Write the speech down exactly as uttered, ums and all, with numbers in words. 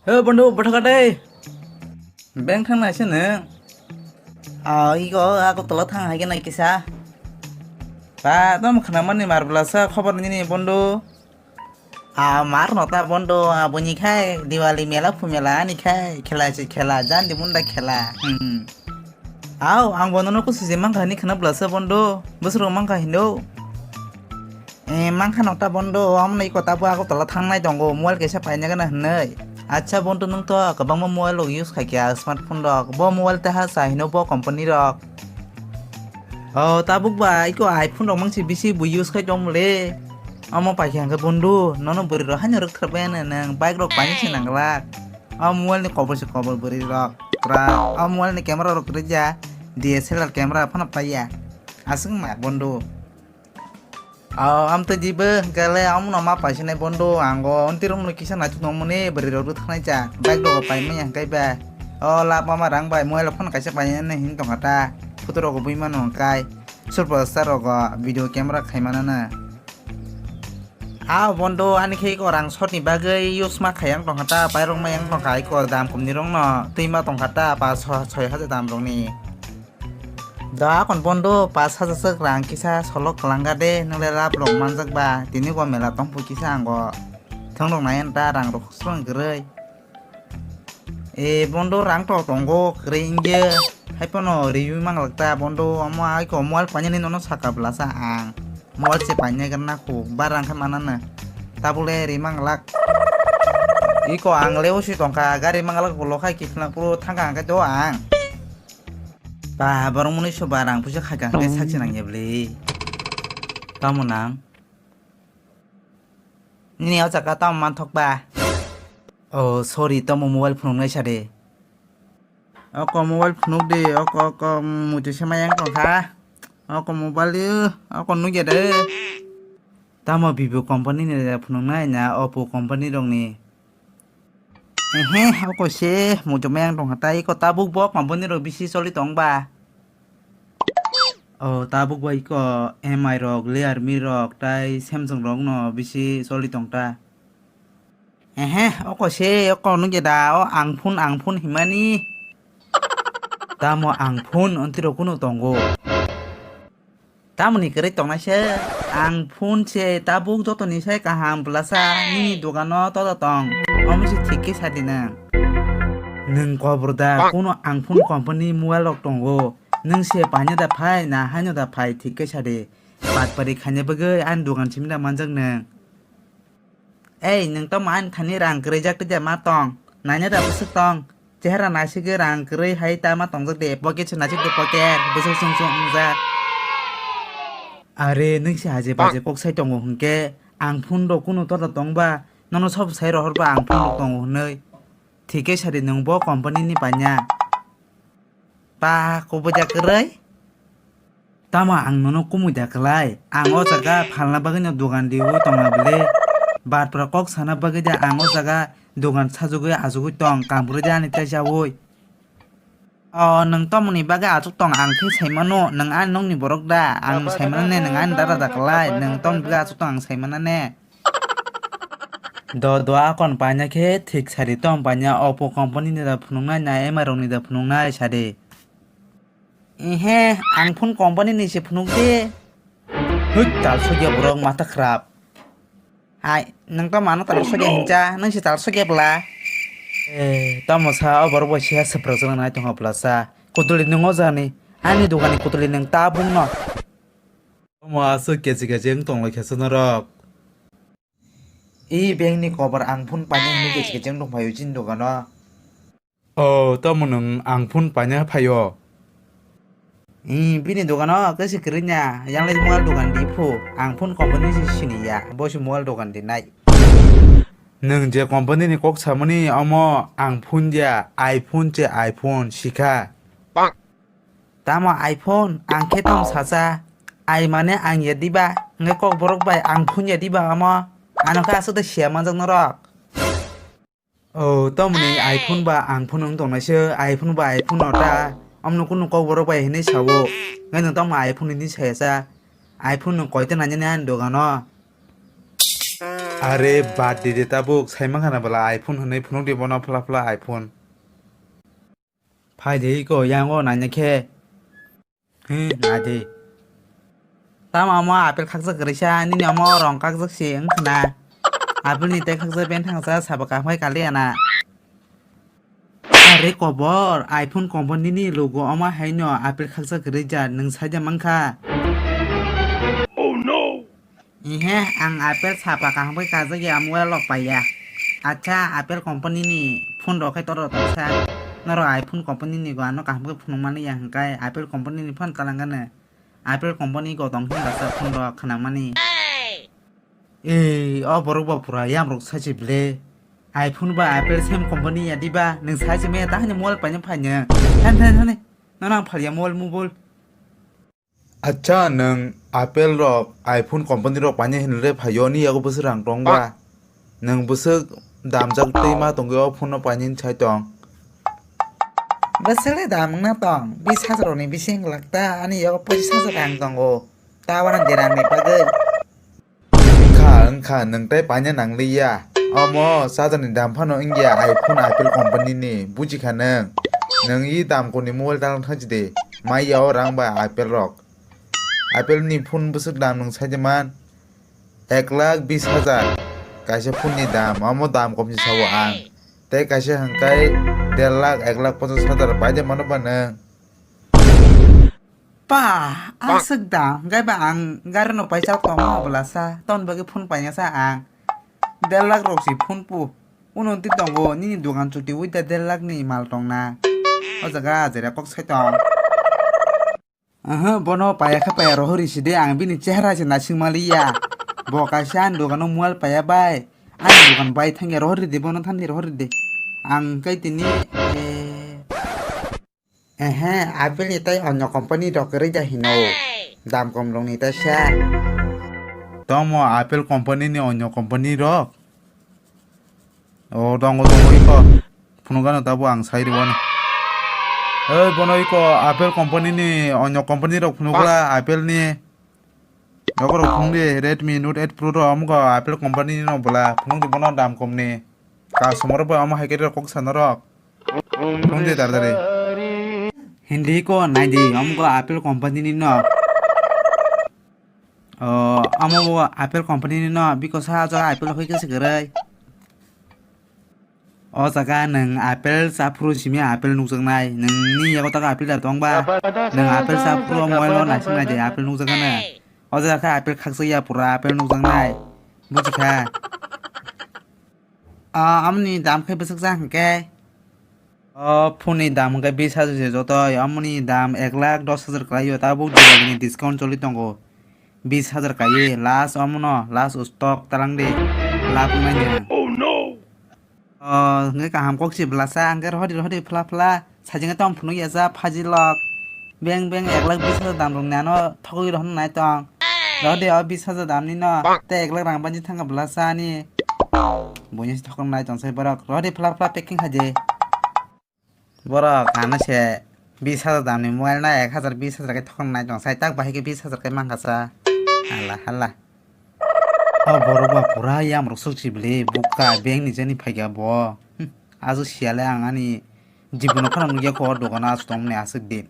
He bondhu, bwthaka tei. Beng thang nai se nwng. Ah, iko ako tola thang hai khe nai kisa. Ba, tamo khna mani mar bwlasa khobor nini bondhu. Ah, mar no ta bondhu, ah, boni khai Diwali mela phu mela ani khai khela se khela, jandi munda khela. Hmm. Au, ang bono no kusi je mangkha ni khna bwlasa bondhu. Bwswrok mangkha hindo. Eh, mangkha no ta bondhu, amno iko ta bo ako tola thang nai tongo, mobile kaisa paina gana hinwi. Acha bondhu, nwng to kwbangma mobile rok use khai kha, smartphone rok. Bo mobile ta ha sa hino bo company rok. Oh, tabuk ba, iko iPhone rok mangsi bisi bo use khai tong le. Omo pai khe hwnkhe bondhu, nono bwrwi rok haino rwk thar bai nang, bike rok paina se nang glak. O mobile ni kobor se kobor bwrwi rok. Pura, o mobile ni camera rok rwja, D S L R camera phano paiya. Aswk ma bondhu. O, amtwi dibo hwnkhe le, omono ma paisinai bondhu, ang o onti romno kisa naithok nangmani, bwrwi rok rwthaknai cha, bike rok paimanya hwnkhe ba. O, lab mama rang bai, mobile phone kaisa painani hin tongkha ta, photo rok bui mano hwnkhe, super star rok video camera khai manana. A bondhu, ani khe iko rang short ni bagwi use ma khai yang tongkha ta, pairok ma yang tongkha, iko dam kumni rokno twi ma tongkha ta, pa so-, soi hajar dam rokni. Da akon bondhu, pas hajar swk rang kisa solok kwlangkha de, nwng le lab rok manjak ba, tini bo mela tongphu kisa ango. Thang rok nai ta rang rok swrwng kwrwi. E bondhu, rang to tongo kwrwi wngya. Hai phano riwi manglak ta bondhu, omo ai ko mobile painani nono saka bwlasa ang. Mobile se painai gana khu, ba rang khe manana. Tabuk le ri manglak. Iko ang le usi tongkha, gari manglak ulo khai kiphilna phuru thangkha hwnkhe do ang. Ba, borok mwnwi soba rang puisa khaikha hwnkhe sakchi nangya bwle. Tamo nang? Nini o jaga tamo manthok ba? Oh, sorry, tamo mobile phunuknai sa de. Oko mobile phunuk de, oko, oko, muitu se mayang tongkha. Oko mobile, oko nukya de. Tamo Vivo company ni phunuknai na Oppo company rokni? Ehe, oko se muitu mayang tongkha tai, iko tabuk bo company rok bisi choli tong ba? O, tabuk bo iko M I rok, Realme rok, tai Samsung rok no bisi choli tong ta. Ehe, oko se, oko nukya da, o ang phone, ang phone himani. Tamo ang phone, ontiro kunu tongo. Tamoni kwrwi tongnai se, ang phone se tabuk jotoni sai kaham bwlasa nini dogano todo tong, omo se thik khe sadi nang. Nwng kobor da, kuno ang phone company mobile rok tongo, nwng se paina da phai na haino da phai thik khe sadi, patpari khaina bagwi ani dogan simi da manjak nwng. Ei, nwng tamo ani thani rang kwrwijak twi de ma tong? Naina da bwswk tong? Chehara naisigwi rang kwrwi hai ta ma tongjak de, pocket se naisik de pocket, bwswk chwng chwng wngjak. Are, nwng se haje baje kok sai tongo hwnkhe, ang phone rok kunu tor tong ba, nono sob sai rohor ba ang phone rok tongo hwnwi. Thik khe sadi nwng bo company ni paina. Pa, kubui da kwrwi? Tamo ang nono kumui da kwlai? Ang o jaga phalna bagwi no dogan riwi tongna bwle. Barpra kok sana bagwi da ang o jaga dogan sajugwi achugwi tong, kam kwrwi da ani tei chaui. O, nwng tomoni bagwi achuk tong ang khe sai mano, nwng ani nokni borok da? Ang sai mano ne, nwng ani dada da kwlai, nwng tomoni bagwi achuk tong ang sai mano ne? Do, do, akon paina khe thik sadi tong paina, Oppo company ni da phunuknai na M I rok ni da phunuknai sadi. Ehe, ang phone company ni se phunuk de. Hut, tal sogya borok matha khrap. Hai, nwng to mano tal sogya hincha, nwng se tal sogya bwla. Eh, tamo sa o borok bai siya swprak jwk nai tongkha bwlasa. Kutuli nwng o jani, ani dogani kutuli nwng ta bung no. Omo aswk kechi kechi wng tong lai kha se norok. I beng ni kobar ang phone paina hinwi kechi kechi wng tong phaio chini dogano. O, tamo nwng ang phone paina phaio? I, bini dogano kesi kwrwi nya, yang lai mobile dogan di phu, ang phone company se sini ya, bo se mobile dogan di nai. Nwng je company ni kok samani omo ang phone ya, iPhone se iPhone, sikha. Tamo iPhone, ang khe tamo sacha. Ai mane ang ya diba, hwnkhe kokborok bai ang phone ya diba omo? Ano khe aswk de siya manjak norok. O, tamoni iPhone ba ang phone wng tongnai se, iPhone ba iPhone no ta. Omno kunu kokborok bai hinwi sao. Ngai nwng tamo iPhone hinwi saya sa. iPhone nwng koita nainani ani dogano. Are bad di de tabuk, sai mankha na bwla iPhone hwnwi phunuk di bono phla phla iPhone. Phai de iko yango naina khe. He, nai de. Tamo omo apple khakjak kwrwi sa, nini omo rong kakjak se wng khna. Apple ni tei khakjak ben thangsa sabo kaham khai kali ana. Are kobor, iPhone company ni logo omo hai no apple khakjak kwrwi ja, nwng sai de mankha. Ihe, ang apple sapa kaham khe kajak ya, mobile rok pai ya. Acha, apple company ni phone rok khe toro tongsa. Norok iPhone company ni go ano kaham khe phunuk mani ya hwnkhe apple company ni phone talangano. Apple company go tong hwnba sa phone rok khwnang mani. Ei, o borok bo pura yam rok sai se ble. iPhone ba apple same company ya diba, nwng sai se me ta hani mobile paina phaina. Than than than. Nono ang phalya mobile mobile. Acha, nwng apple rok, iPhone company rok painai hinwi le phaio, ni yago bwswk rang tong ba? Nwng bwswk damjak twi ma tongwi o phone no painai hinwi sai tong? Bwswk le dam wngna tong, bis hajar rokni bising glak ta, ani yago pochis hajar rang tongo, ta wana derang ni bagwi. Wngkha, wngkha, nwng tei paina nangliya. Omo charger ni dam phano wngya, iPhone Apple company ni, bujikha nwng? Nwng i dam kuni mobile talwng thangsi de, mai ya o rang ba Apple rok. Apple ni phone bwswk dam nwng sai de man? Ek lakh bis hajar kaisa phone ni dam, omo dam kom si sao ang. Tei kaisa hwnkhe der lakh, ek lakh ponchas hajar pai de mano ba nwng? Pa, aswk da, hwnkhe ba ang gari no paisa tongo bwlasa, ton bagwi phone paina sa ang. Der lakh rok si phone pu. Uno twi tongo, nini dogan chuti ui da der lakh ni mal tongna. O jaga ajere kok sai tong. Aha, bono paya khe paya rohori si de, ang bini chehra se naising maliya. Bo kaisa ani dogano mual paya bai. Ani dogan bai thangya rohori de, bono thani rohori de. Ang kai tini, eh, Ehe, Apple ni tei onyo company rok kwrwi da hino. Dam kom rok ni tei sa. Tamo Apple company ni onyo company rok? O tongo tongo iko. Phunukgano tabo ang sai rwano. Oi bono iko Apple company ni onyo company rok phunukla Apple ni. Nokorok phunukdi Redmi Note eight Pro rok omo Apple company ni no bwla phunukdi bono dam kom ni. Customer bai omo hai khe rw kok sa norok. Phone de tar dare. Hindi ko nai di, omo ko Apple company ni no. O, omo bo Apple company ni no, biko sa jaga Apple hoi khe se kwrwi. O jaga nwng Apple chaphuru simi Apple nukjaknai, nwng ni yago tago Apple dar tong ba? Nwng Apple chaphuru o mobile o naising nai de Apple nukjakgano. O jaga khe Apple khakchak ya pura Apple nukjaknai. Bujikha? Ah, amoni dam khe bwswk ja hwnkhe? O phone ni dam hwnkhe bis hajar se joto, amoni dam ek lakh dos hajar kwlai o, tabuk Diwali ni discount choli tongo. Bis hajar kaiwi last omono, last stock talang di, lab wngnai ni. Oh no! O hwnkhe kaham kok si bwlasa, hwnkhe rohordi rohordi phla phla. Sajingno tong phunuk ya ja phaji lok. Beng beng ek lakh bis hajar dam rok ni ano thogwi rohorna nai tong. Rohordi o bis hajar dam ni no. Tei ek lakh rang banji thangkha bwlasa ani. Buini se thokna nai tong sai borok. Rohordi phla phla packing khaidi. Borok ano se bis hajar dam ni mobile na ek hajar bis hajar khe thokna nai tong sai tak bahai khe bis hajar khe mankha sa. Hala hala. O borok ba pura yam rok sok si bwle bukha beng ni jani phaikha bo. Hm, aswk siya le ang ani jibono phano nukya kho o dogano aswk tongmani aswk din.